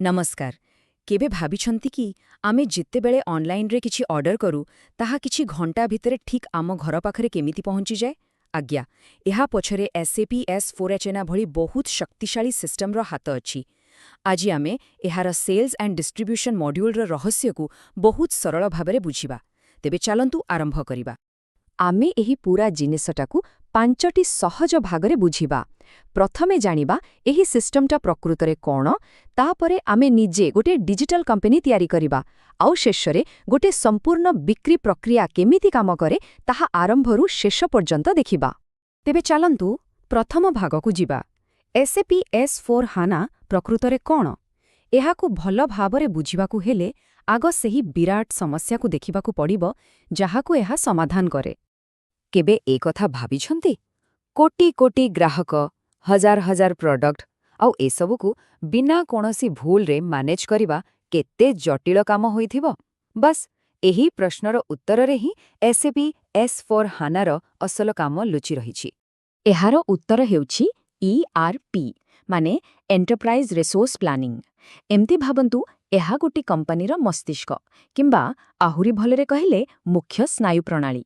ନମସ୍କାର। କେବେ ଭାବିଛନ୍ତି କି, ଆମେ ଯେତେବେଳେ ଅନଲାଇନରେ କିଛି ଅର୍ଡର କରୁ, ତାହା କିଛି ଘଣ୍ଟା ଭିତରେ ଠିକ୍ ଆମ ଘର ପାଖରେ କେମିତି ପହଞ୍ଚିଯାଏ? ଆଜ୍ଞା, ଏହା ପଛରେ ଏସ୍ଏପି ଏସ୍ 4 ହାନା ଭଳି ବହୁତ ଶକ୍ତିଶାଳୀ ସିଷ୍ଟମର ହାତ ଅଛି। ଆଜି ଆମେ ଏହାର ସେଲ୍ସ ଆଣ୍ଡ ଡିଷ୍ଟ୍ରିବ୍ୟୁସନ ମଡ୍ୟୁଲର ରହସ୍ୟକୁ ବହୁତ ସରଳ ଭାବରେ ବୁଝିବା। ତେବେ ଚାଲନ୍ତୁ ଆରମ୍ଭ କରିବା। ଆମେ ଏହି ପୂରା ଜିନିଷଟାକୁ ପାଞ୍ଚଟି ସହଜ ଭାଗରେ ବୁଝିବା। ପ୍ରଥମେ ଜାଣିବା ଏହି ସିଷ୍ଟମଟା ପ୍ରକୃତରେ କ'ଣ, ତାପରେ ଆମେ ନିଜେ ଗୋଟିଏ ଡିଜିଟାଲ କମ୍ପାନୀ ତିଆରି କରିବା, ଆଉ ଶେଷରେ ଗୋଟିଏ ସମ୍ପୂର୍ଣ୍ଣ ବିକ୍ରି ପ୍ରକ୍ରିୟା କେମିତି କାମ କରେ, ତାହା ଆରମ୍ଭରୁ ଶେଷ ପର୍ଯ୍ୟନ୍ତ ଦେଖିବା। ତେବେ ଚାଲନ୍ତୁ ପ୍ରଥମ ଭାଗକୁ ଯିବା। ଏସ୍ଏପି ଏସ୍ 4 ହାନା ପ୍ରକୃତରେ କ'ଣ? ଏହାକୁ ଭଲ ଭାବରେ ବୁଝିବାକୁ ହେଲେ ଆଗ ସେହି ବିରାଟ ସମସ୍ୟାକୁ ଦେଖିବାକୁ ପଡ଼ିବ, ଯାହାକୁ ଏହା ସମାଧାନ କରେ। କେବେ ଏ କଥା ଭାବିଛନ୍ତି, କୋଟି କୋଟି ଗ୍ରାହକ, ହଜାର ହଜାର ପ୍ରଡକ୍ଟ ଆଉ ଏସବୁକୁ ବିନା କୌଣସି ଭୁଲରେ ମ୍ୟାନେଜ୍ କରିବା କେତେ ଜଟିଳ କାମ ହୋଇଥିବ? ବାସ୍, ଏହି ପ୍ରଶ୍ନର ଉତ୍ତରରେ ହିଁ ଏସ୍ଏପି ଏସ୍ 4 ହାନାର ଅସଲ କାମ ଲୁଚି ରହିଛି। ଏହାର ଉତ୍ତର ହେଉଛି ଇଆର୍ପି, ମାନେ ଏଣ୍ଟରପ୍ରାଇଜ୍ ରିସୋର୍ସ ପ୍ଲାନିଂ। ଏମିତି ଭାବନ୍ତୁ, ଏହା ଗୋଟି କମ୍ପାନୀର ମସ୍ତିଷ୍କ କିମ୍ବା ଆହୁରି ଭଲରେ କହିଲେ ମୁଖ୍ୟ ସ୍ନାୟୁ ପ୍ରଣାଳୀ।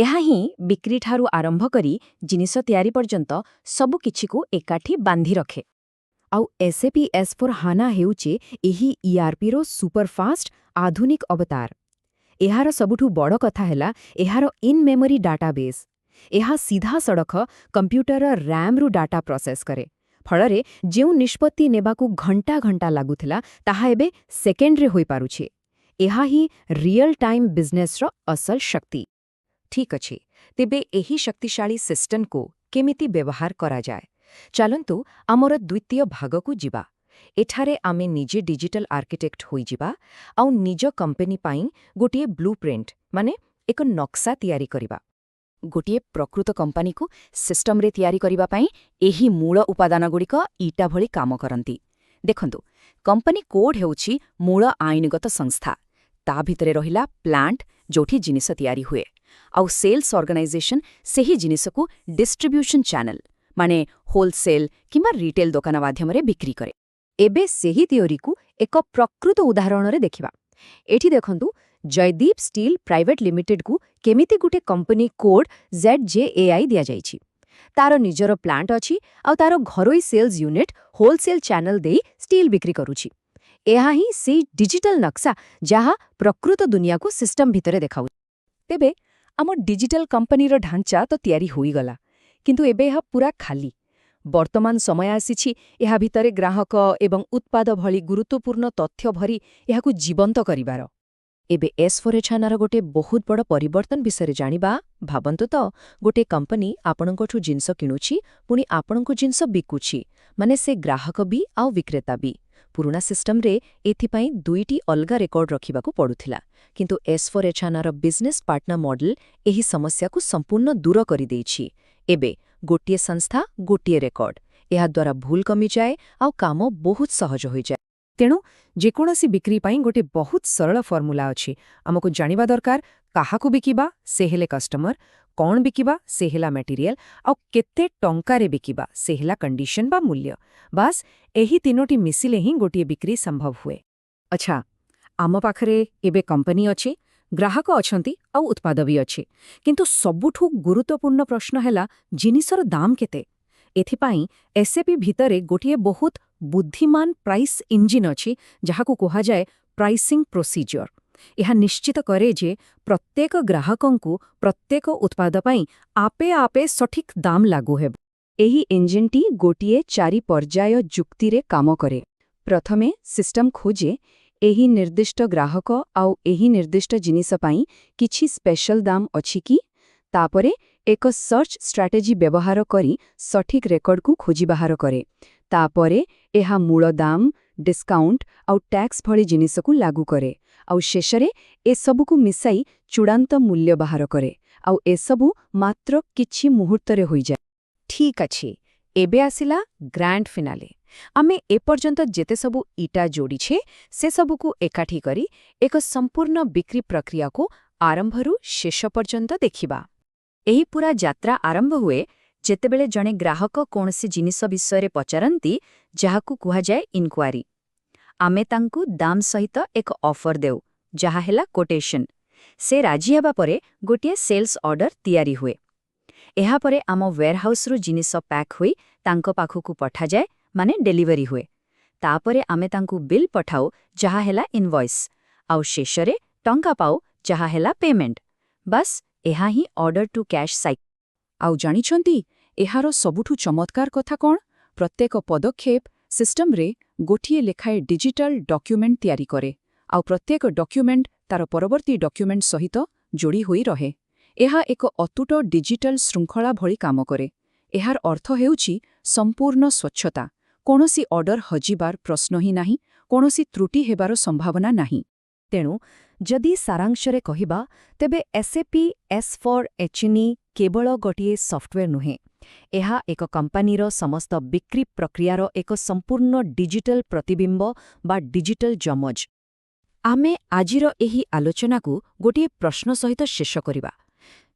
ଏହା ହିଁ ବିକ୍ରିଠାରୁ ଆରମ୍ଭ କରି ଜିନିଷ ତିଆରି ପର୍ଯ୍ୟନ୍ତ ସବୁକିଛିକୁ ଏକାଠି ବାନ୍ଧି ରଖେ। ଆଉ ଏସ୍ଏପି ଏସ୍ 4 ହାନା ହେଉଛି ଏହି ଇଆର୍ପିର ସୁପରଫାଷ୍ଟ ଆଧୁନିକ ଅବତାର। ଏହାର ସବୁଠୁ ବଡ଼ କଥା ହେଲା ଏହାର ଇନ୍ ମେମୋରି ଡାଟାବେସ୍। ଏହା ସିଧାସଳଖ କମ୍ପ୍ୟୁଟରର ର୍ୟାମ୍ରୁ ଡାଟା ପ୍ରୋସେସ୍ କରେ। ଫଳରେ ଯେଉଁ ନିଷ୍ପତ୍ତି ନେବାକୁ ଘଣ୍ଟା ଘଣ୍ଟା ଲାଗୁଥିଲା, ତାହା ଏବେ ସେକେଣ୍ଡରେ ହୋଇପାରୁଛି। ଏହା ହିଁ ରିଅଲ୍ ଟାଇମ୍ ବିଜନେସ୍ର ଅସଲ ଶକ୍ତି। ଠିକ୍ ଅଛି, ତେବେ ଏହି ଶକ୍ତିଶାଳୀ ସିଷ୍ଟମକୁ କେମିତି ବ୍ୟବହାର କରାଯାଏ? ଚାଲନ୍ତୁ ଆମର ଦ୍ୱିତୀୟ ଭାଗକୁ ଯିବା। ଏଠାରେ ଆମେ ନିଜେ ଡିଜିଟାଲ ଆର୍କିଟେକ୍ଟ ହୋଇଯିବା ଆଉ ନିଜ କମ୍ପାନୀ ପାଇଁ ଗୋଟିଏ ବ୍ଲୁପ୍ରିଣ୍ଟ, ମାନେ ଏକ ନକ୍ସା ତିଆରି କରିବା। ଗୋଟିଏ ପ୍ରକୃତ କମ୍ପାନୀକୁ ସିଷ୍ଟମରେ ତିଆରି କରିବା ପାଇଁ ଏହି ମୂଳ ଉପାଦାନଗୁଡ଼ିକ ଇଟା ଭଳି କାମ କରନ୍ତି। ଦେଖନ୍ତୁ, କମ୍ପାନୀ କୋଡ୍ ହେଉଛି ମୂଳ ଆଇନଗତ ସଂସ୍ଥା। ତା ଭିତରେ ରହିଲା ପ୍ଲାଣ୍ଟ, ଯୋଉଠି ଜିନିଷ ତିଆରି ହୁଏ, ଆଉ ସେଲ୍ସ ଅର୍ଗାନାଇଜେସନ ସେହି ଜିନିଷକୁ ଡିଷ୍ଟ୍ରିବ୍ୟୁସନ ଚ୍ୟାନେଲ, ମାନେ ହୋଲସେଲ୍ କିମ୍ବା ରିଟେଲ ଦୋକାନ ମାଧ୍ୟମରେ ବିକ୍ରି କରେ। ଏବେ ସେହି ଥିଓରିକୁ ଏକ ପ୍ରକୃତ ଉଦାହରଣରେ ଦେଖିବା। ଏଠି ଦେଖନ୍ତୁ, ଜୟଦୀପ ଷ୍ଟିଲ୍ ପ୍ରାଇଭେଟ୍ ଲିମିଟେଡ୍କୁ କେମିତି ଗୋଟେ company code Z J A I ଦିଆଯାଇଛି। ତାର ନିଜର ପ୍ଲାଣ୍ଟ ଅଛି ଆଉ ତାର ଘରୋଇ ସେଲ୍ସ ୟୁନିଟ୍ ହୋଲସେଲ୍ ଚ୍ୟାନେଲ ଦେଇ ଷ୍ଟିଲ୍ ବିକ୍ରି କରୁଛି। ଏହା ହିଁ ସେଇ ଡିଜିଟାଲ ନକ୍ସା, ଯାହା ପ୍ରକୃତ ଦୁନିଆକୁ ସିଷ୍ଟମ ଭିତରେ ଦେଖାଉଛି। ତେବେ ଆମ ଡିଜିଟାଲ କମ୍ପାନୀର ଢାଞ୍ଚା ତ ତିଆରି ହୋଇଗଲା, କିନ୍ତୁ ଏବେ ଏହା ପୂରା ଖାଲି। ବର୍ତ୍ତମାନ ସମୟ ଆସିଛି ଏହା ଭିତରେ ଗ୍ରାହକ ଏବଂ ଉତ୍ପାଦ ଭଳି ଗୁରୁତ୍ୱପୂର୍ଣ୍ଣ ତଥ୍ୟ ଭରି ଏହାକୁ ଜୀବନ୍ତ କରିବାର। ଏବେ ଏସ୍ 4 ହାନାର ଗୋଟିଏ ବହୁତ ବଡ଼ ପରିବର୍ତ୍ତନ ବିଷୟରେ ଜାଣିବା। ଭାବନ୍ତୁ ତ, ଗୋଟିଏ କମ୍ପାନୀ ଆପଣଙ୍କଠୁ ଜିନିଷ କିଣୁଛି, ପୁଣି ଆପଣଙ୍କୁ ଜିନିଷ ବିକୁଛି, ମାନେ ସେ ଗ୍ରାହକ ବି ଆଉ ବିକ୍ରେତା ବି। ପୁରୁଣା ସିଷ୍ଟମରେ ଏଥିପାଇଁ ଦୁଇଟି ଅଲଗା ରେକର୍ଡ ରଖିବାକୁ ପଡୁଥିଲା। କିନ୍ତୁ ଏସ୍ 4 ହାନାର ବିଜନେସ୍ ପାର୍ଟନର ମଡେଲ ଏହି ସମସ୍ୟାକୁ ସମ୍ପୂର୍ଣ୍ଣ ଦୂର କରିଦେଇଛି। ଏବେ ଗୋଟିଏ ସଂସ୍ଥା, ଗୋଟିଏ ରେକର୍ଡ। ଏହାଦ୍ୱାରା ଭୁଲ କମିଯାଏ ଆଉ କାମ ବହୁତ ସହଜ ହୋଇଯାଏ। ତେଣୁ ଯେକୌଣସି ବିକ୍ରି ପାଇଁ ଗୋଟେ ବହୁତ ସରଳ ଫର୍ମୁଲା ଅଛି। ଆମକୁ ଜାଣିବା ଦରକାର, କାହାକୁ ବିକିବା, ସେ ହେଲେ କଷ୍ଟମର, କ'ଣ ବିକିବା, ସେ ହେଲା ମ୍ୟାଟେରିଆଲ, ଆଉ କେତେ ଟଙ୍କାରେ ବିକିବା, ସେ ହେଲା କଣ୍ଡିସନ ବା ମୂଲ୍ୟ। ବାସ୍, ଏହି ତିନୋଟି ମିଶିଲେ ହିଁ ଗୋଟିଏ ବିକ୍ରି ସମ୍ଭବ ହୁଏ। ଆଚ୍ଛା, ଆମ ପାଖରେ ଏବେ କମ୍ପାନୀ ଅଛି, ଗ୍ରାହକ ଅଛନ୍ତି ଆଉ ଉତ୍ପାଦ ବି ଅଛି। କିନ୍ତୁ ସବୁଠୁ ଗୁରୁତ୍ୱପୂର୍ଣ୍ଣ ପ୍ରଶ୍ନ ହେଲା, ଜିନିଷର ଦାମ କେତେ? ଏଥିପାଇଁ ଏସ୍ଏପି ଭିତରେ ଗୋଟିଏ ବହୁତ ବୁଦ୍ଧିମାନ ପ୍ରାଇସ୍ ଇଞ୍ଜିନ୍ ଅଛି, ଯାହାକୁ କୁହାଯାଏ ପ୍ରାଇସିଂ ପ୍ରୋସିଜିଅର। ଏହା ନିଶ୍ଚିତ କରେ ଯେ ପ୍ରତ୍ୟେକ ଗ୍ରାହକଙ୍କୁ ପ୍ରତ୍ୟେକ ଉତ୍ପାଦ ପାଇଁ ଆପେ ଆପେ ସଠିକ୍ ଦାମ ଲାଗୁ ହେବ। ଏହି ଇଞ୍ଜିନ୍ଟି ଗୋଟିଏ ଚାରି ପର୍ଯ୍ୟାୟ ଯୁକ୍ତିରେ କାମ କରେ। ପ୍ରଥମେ ସିଷ୍ଟମ ଖୋଜେ, ଏହି ନିର୍ଦ୍ଦିଷ୍ଟ ଗ୍ରାହକ ଆଉ ଏହି ନିର୍ଦ୍ଦିଷ୍ଟ ଜିନିଷ ପାଇଁ କିଛି ସ୍ପେଶାଲ ଦାମ ଅଛି କି? ତାପରେ ଏକ ସର୍ଚ୍ଚ ଷ୍ଟ୍ରାଟେଜି ବ୍ୟବହାର କରି ସଠିକ୍ ରେକର୍ଡକୁ ଖୋଜି ବାହାର କରେ। ତାପରେ ଏହା ମୂଳ ଦାମ, ଡିସ୍କାଉଣ୍ଟ ଆଉ ଟ୍ୟାକ୍ସ ଭଳି ଜିନିଷକୁ ଲାଗୁ କରେ, ଆଉ ଶେଷରେ ଏସବୁକୁ ମିଶାଇ ଚୂଡ଼ାନ୍ତ ମୂଲ୍ୟ ବାହାର କରେ। ଆଉ ଏସବୁ ମାତ୍ର କିଛି ମୁହୂର୍ତ୍ତରେ ହୋଇଯାଏ। ଠିକ୍ ଅଛି, ଏବେ ଆସିଲା ଗ୍ରାଣ୍ଡ ଫିନାଲେ। ଆମେ ଏପର୍ଯ୍ୟନ୍ତ ଯେତେ ସବୁ ଇଟା ଯୋଡ଼ିଛେ, ସେସବୁକୁ ଏକାଠି କରି ଏକ ସମ୍ପୂର୍ଣ୍ଣ ବିକ୍ରି ପ୍ରକ୍ରିୟାକୁ ଆରମ୍ଭରୁ ଶେଷ ପର୍ଯ୍ୟନ୍ତ ଦେଖିବା। ଏହି ପୂରା ଯାତ୍ରା ଆରମ୍ଭ ହୁଏ ଯେତେବେଳେ ଜଣେ ଗ୍ରାହକ କୌଣସି ଜିନିଷ ବିଷୟରେ ପଚାରନ୍ତି, ଯାହାକୁ କୁହାଯାଏ ଇନକ୍ୱାରି। ଆମେ ତାଙ୍କୁ ଦାମ ସହିତ ଏକ ଅଫର ଦେଉ, ଯାହା ହେଲା କୋଟେସନ୍। ସେ ରାଜି ହେବା ପରେ ଗୋଟିଏ ସେଲ୍ସ ଅର୍ଡର ତିଆରି ହୁଏ। ଏହାପରେ ଆମ ୱେୟାରହାଉସ୍ରୁ ଜିନିଷ ପ୍ୟାକ୍ ହୋଇ ତାଙ୍କ ପାଖକୁ ପଠାଯାଏ, ମାନେ ଡେଲିଭରି ହୁଏ। ତାପରେ ଆମେ ତାଙ୍କୁ ବିଲ୍ ପଠାଉ, ଯାହା ହେଲା ଇନଭଏସ୍। ଆଉ ଶେଷରେ ଟଙ୍କା ପାଉ, ଯାହା ହେଲା ପେମେଣ୍ଟ। ବାସ୍, ଏହା ହିଁ ଅର୍ଡର ଟୁ କ୍ୟାଶ୍ ସାଇକେଲ। ଆଉ ଜାଣିଛନ୍ତି ଏହାର ସବୁଠୁ ଚମତ୍କାର କଥା କ'ଣ? ପ୍ରତ୍ୟେକ ପଦକ୍ଷେପ ସିଷ୍ଟମରେ ଗୋଟିଏ ଲେଖାଏଁ ଡିଜିଟାଲ ଡକ୍ୟୁମେଣ୍ଟ ତିଆରି କରେ, ଆଉ ପ୍ରତ୍ୟେକ ଡକ୍ୟୁମେଣ୍ଟ ତାର ପରବର୍ତ୍ତୀ ଡକ୍ୟୁମେଣ୍ଟ ସହିତ ଯୋଡ଼ି ହୋଇ ରହେ। ଏହା ଏକ ଅତୁଟ ଡିଜିଟାଲ ଶୃଙ୍ଖଳା ଭଳି କାମ କରେ। ଏହାର ଅର୍ଥ ହେଉଛି ସମ୍ପୂର୍ଣ୍ଣ ସ୍ୱଚ୍ଛତା। କୌଣସି ଅର୍ଡର ହଜିବାର ପ୍ରଶ୍ନ ହିଁ ନାହିଁ, କୌଣସି ତ୍ରୁଟି ହେବାର ସମ୍ଭାବନା ନାହିଁ। ତେଣୁ ଯଦି ସାରାଂଶରେ କହିବା, ତେବେ ଏସ୍ଏପି S/4HANA କେବଳ ଗୋଟିଏ ସଫ୍ଟୱେର୍ ନୁହେଁ। ଏହା ଏକ କମ୍ପାନୀର ସମସ୍ତ ବିକ୍ରି ପ୍ରକ୍ରିୟାର ଏକ ସମ୍ପୂର୍ଣ୍ଣ ଡିଜିଟାଲ ପ୍ରତିବିମ୍ବ ବା ଡିଜିଟାଲ ଯମଜ। ଆମେ ଆଜିର ଏହି ଆଲୋଚନାକୁ ଗୋଟିଏ ପ୍ରଶ୍ନ ସହିତ ଶେଷ କରିବା।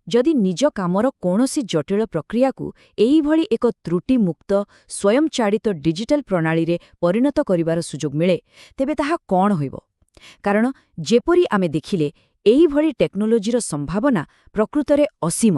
ଯଦି ନିଜ କାମର କୌଣସି ଜଟିଳ ପ୍ରକ୍ରିୟାକୁ ଏହିଭଳି ଏକ ତ୍ରୁଟିମୁକ୍ତ, ସ୍ୱୟଂଚାଳିତ ଡିଜିଟାଲ ପ୍ରଣାଳୀରେ ପରିଣତ କରିବାର ସୁଯୋଗ ମିଳେ, ତେବେ ତାହା କ'ଣ ହୋଇବ? କାରଣ ଯେପରି ଆମେ ଦେଖିଲେ, ଏହିଭଳି ଟେକ୍ନୋଲୋଜିର ସମ୍ଭାବନା ପ୍ରକୃତରେ ଅସୀମ।